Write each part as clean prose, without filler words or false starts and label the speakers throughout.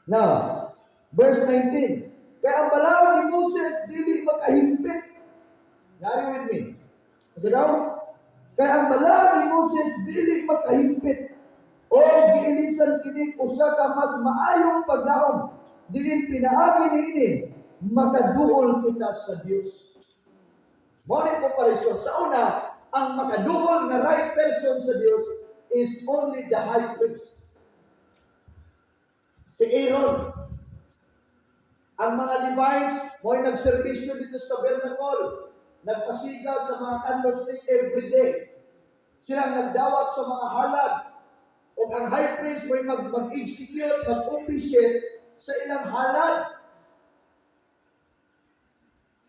Speaker 1: Now, verse 19. Kay ang balaod ni Moses dili makahimpit. Are you with me? Kasi daw? Kay ang balaod ni Moses dili makahimpit. O giilisan kini usa ka mas maayong paglaom. Diin pinaagi niini makaduol kita sa Dios. Mao ni comparison. Sa una, ang makaduol nga right person sa Dios is only the high priest. Si Aaron. Ang mga Levites, mo'y nagserbisyo dito sa tabernacle. Nagpasiga sa mga candlestick every day. Sila ang nagdawat sa mga halad. O ang high priest mo'y mag-execute, mag-officiate sa ilang halad.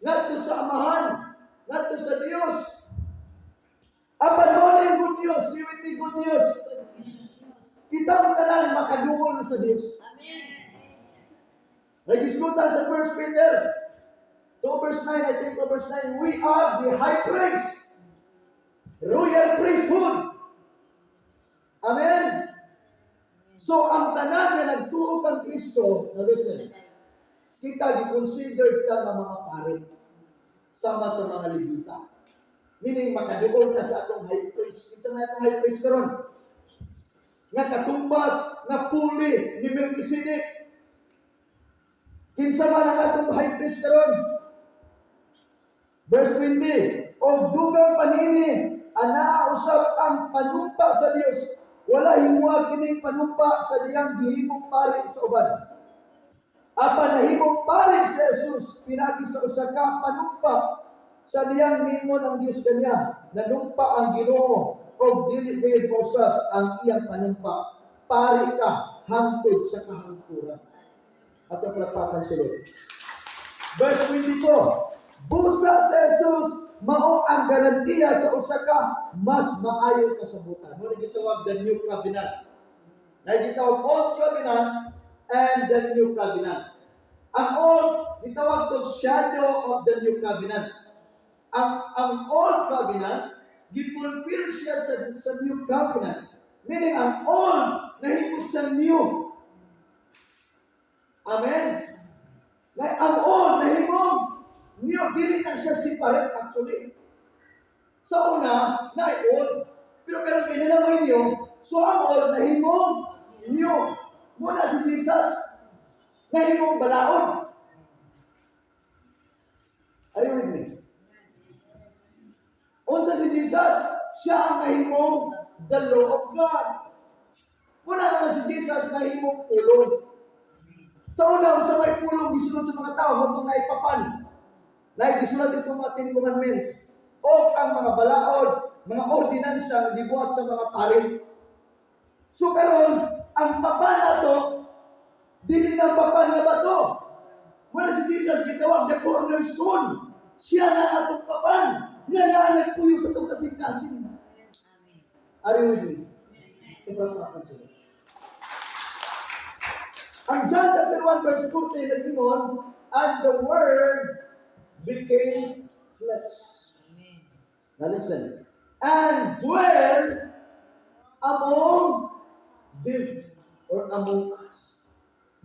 Speaker 1: Ngadto sa Amahan, ngadto sa Dios. Apan mao na yung good news, see with me, good news. Kitang tanan makaduol na sa Dios.
Speaker 2: Amen.
Speaker 1: Nagisgutan sa 1 Peter 2 verse 9, I think 2 verse 9, we are the high priest, royal priesthood. Amen? So, ang tanan nga nagtuo kang Kristo, now listen, kita gi-considered ka nga mga pare sama sa mga Levita. Meaning, makaduol ka sa atong high priest. Kinsa nga atong high priest karon? Nga katumbas, nga puli ni Melchizedek. Kinsa man ang atong high priest karon? Verse 20, "Og dugang pa niini, anaa usab ang panumpa sa Dios. Wala himua kining panumpa sa diyang gihimong pari sa uban. Apan nahimong pari si Jesus pinaagi sa usa ka panumpa sa diyang miingon ang Dios kaniya, nanumpa ang Ginoo og dili gayud mausab ang iyang panumpa. Pari ka hangtod sa kahangturan." Ato palakpakan si Lord. Verse 24. Busa si Jesus mao ang garantiya sa usa ka mas maayong kasabutan. Mao gitawag the new covenant. Na gitawag old covenant and the new covenant. Ang old gitawag to shadow of the new covenant. Ang old covenant gi-fulfill siya sa new covenant. Meaning ang old nahimo sa new. Amen. Na ang old nahimo new, dili na siya separate actually. Sa una, na old. Pero karon kay na naman new, so ang old nahimo new. Mao na si Jesus nahimong balaod. Are you with me? Unsa si Jesus? Siya ang nahimong the law of God. Mao na nga si Jesus nahimong pulong. Sa una, unsa may pulong gisunod sa mga tao, mao tong naipapan. Naay gisulat itong mga Ten Commandments. O ang mga balaod, mga ordinansa nga gibuhat sa mga pari. So karon, ang papan nato, dili na papan nga bato. Mao na si Jesus gitawag the cornerstone. Siya na ang atong papan nga naa nagpuyo sa atong kasing-kasing. Are you with me? Ipalakpakan sila. Ang John chapter 1 verse 40 nag-ingon, "And the Word became flesh." Now listen. "And dwell among them," or among us.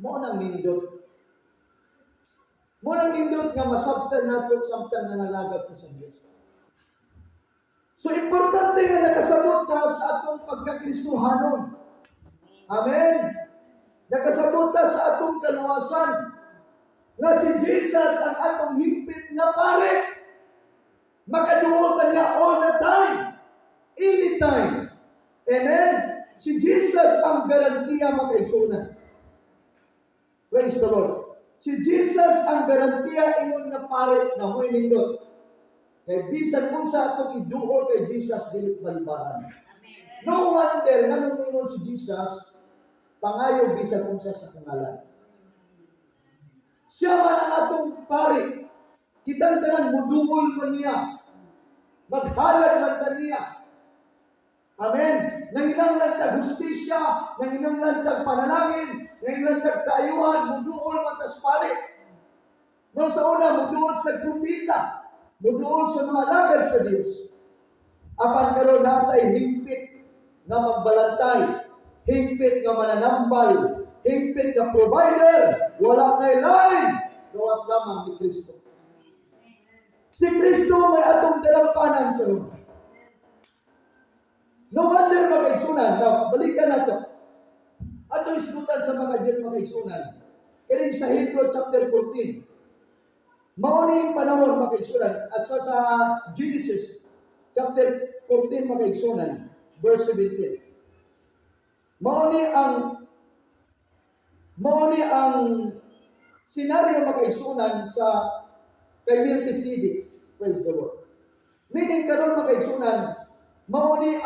Speaker 1: Mao nang nindot. Mao nang nindot nga masabtan nato samtang nangalagad ko sa Dios. So importante nga nakasabot ta sa atong pagkakristohanon. Amen. Nakasabot ta sa atong kaluwasan. Nga si Jesus ang atong hingpit nga pare. Makaduol ta niya all the time. Anytime. Amen. Si Jesus ang garantiya, mga kaigsuonan. Praise the Lord. Si Jesus ang garantiya ingon nga pare na mo'y nindot. Kay bisan unsa atong iduol kay Jesus, dili balibaran. No wonder nganong ningon si Jesus, "Pangayo bisan unsa sa akong ngalan." Siya man ang atong pari. Kitang tanan muduol man niya. Maghalad man ta niya. Amen. Nanginanglan tag hustisya, nanginanglan tag panalangin, nanginanglan tag kaayuhan, muduol man tas pari. Mao sa una, muduol sa propeta, muduol sa mga alagad sa Dios. Apan karon natay hingpit nga magbalantay, hingpit nga mananambal. hingpit nga provider, wala nay lain gawas lamang ni Kristo. Si Kristo may atong dalampanan karon. No wonder, mga kaigsunan, now, balikan nato. Ato isgutan sa mga Diyon, mga kaigsunan. Kining sa Hebrew chapter 14. Mao ni yung panahon, mga kaigsunan, at sa Genesis chapter 14, mga kaigsunan, verse 17. Mao ni ang senaryo, mga kaigsunan, sa kay Melchizedek. Praise the Lord. Meaning karon, mga kaigsunan, mao ni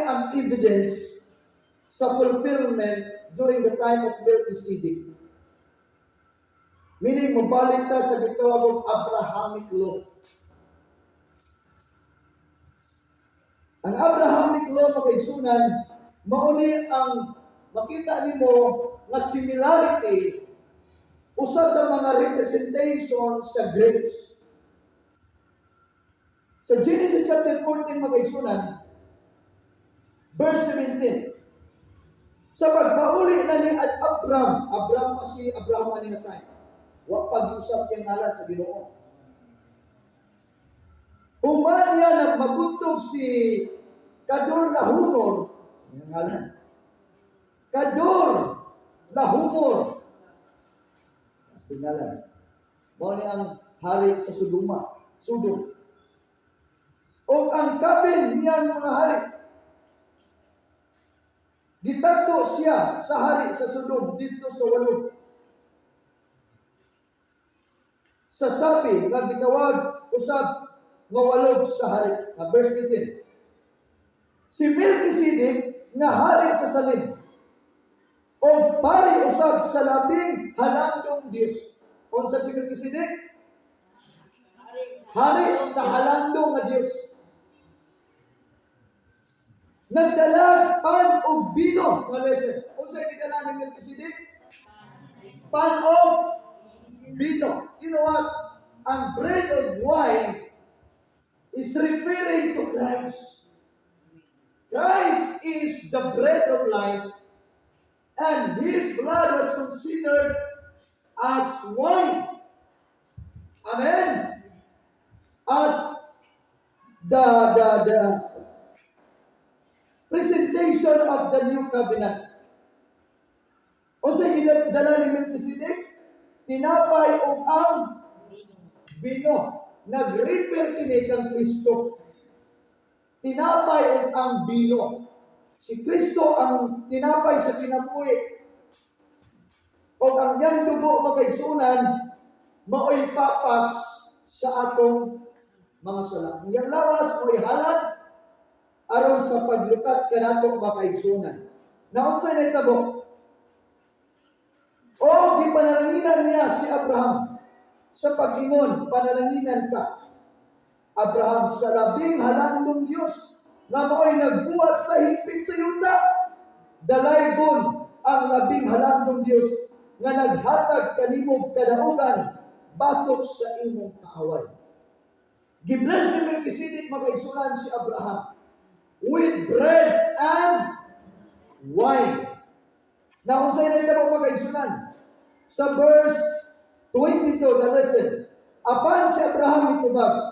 Speaker 1: ang evidence sa fulfillment during the time of Melchizedek. Meaning, mabalik ta sa gitawag og Abrahamic law. Ang Abrahamic law, mga kaigsunan, mao ni ang makita nimo nga similarity, usa sa mga representation sa grace. Sa Genesis chapter 14, mga kaigsunan, verse 17. Sa pagpauli na ni at Abram, Abram pa si Abraham ani nga time. Wa pa giusap iyang ngalan sa Ginoo. Human niya nagmabuntog si Kador Lahumor, iyang ngalan. Kador Lahumor. Tinggalan. Mao ni ang hari sa Sodoma, Sodom. O ang kapin niyang mga hari. Gitagbo siya sa hari sa Sodom didto sa walog sa Sapi nga gitawag usab nga walog sa hari. Verse 18. Si Melchizedek nga hari sa Salem o pari usab sa labing halandong Dios. Unsa si Melchizedek? Hari sa halandong nga Dios. Nagdala pan og bino nga lesson. Unsa gidala ni Melchizedek? Pan og bino. You know what? Ang bread of wine is referring to Christ. Christ is the bread of life, and His blood was considered as wine. Amen. As the presentation of the new covenant. Unsa gidala ni Melchizedek? Tinapay ug ang bino. Nag-refer kini kang Kristo. Tinapay ug ang bino. Si Kristo ang tinapay sa kinabuhi. O ang iyang dugo, mga kaigsunan, maoy papas sa atong mga sala. Ang iyang lawas mo'y halad aron sa paglukat kanato, mga kaigsunan. Naunsay nahitabo? O gipanalanginan niya si Abraham sa pag-ingon, "Panalanginan ka, Abraham, sa labing halandong Dios nga maoy nagbuhat sa hingpit sa yuta." Dalaygon ang labing halandong Dios nga naghatag kanimog kadaugan batok sa imong kaaway. Gibless ni Melchizedek, mga kaigsunan, si Abraham with bread and wine. Na unsay nahitabo, mga kaigsunan? Sa verse 22, the lesson. Apan si Abraham mitubag,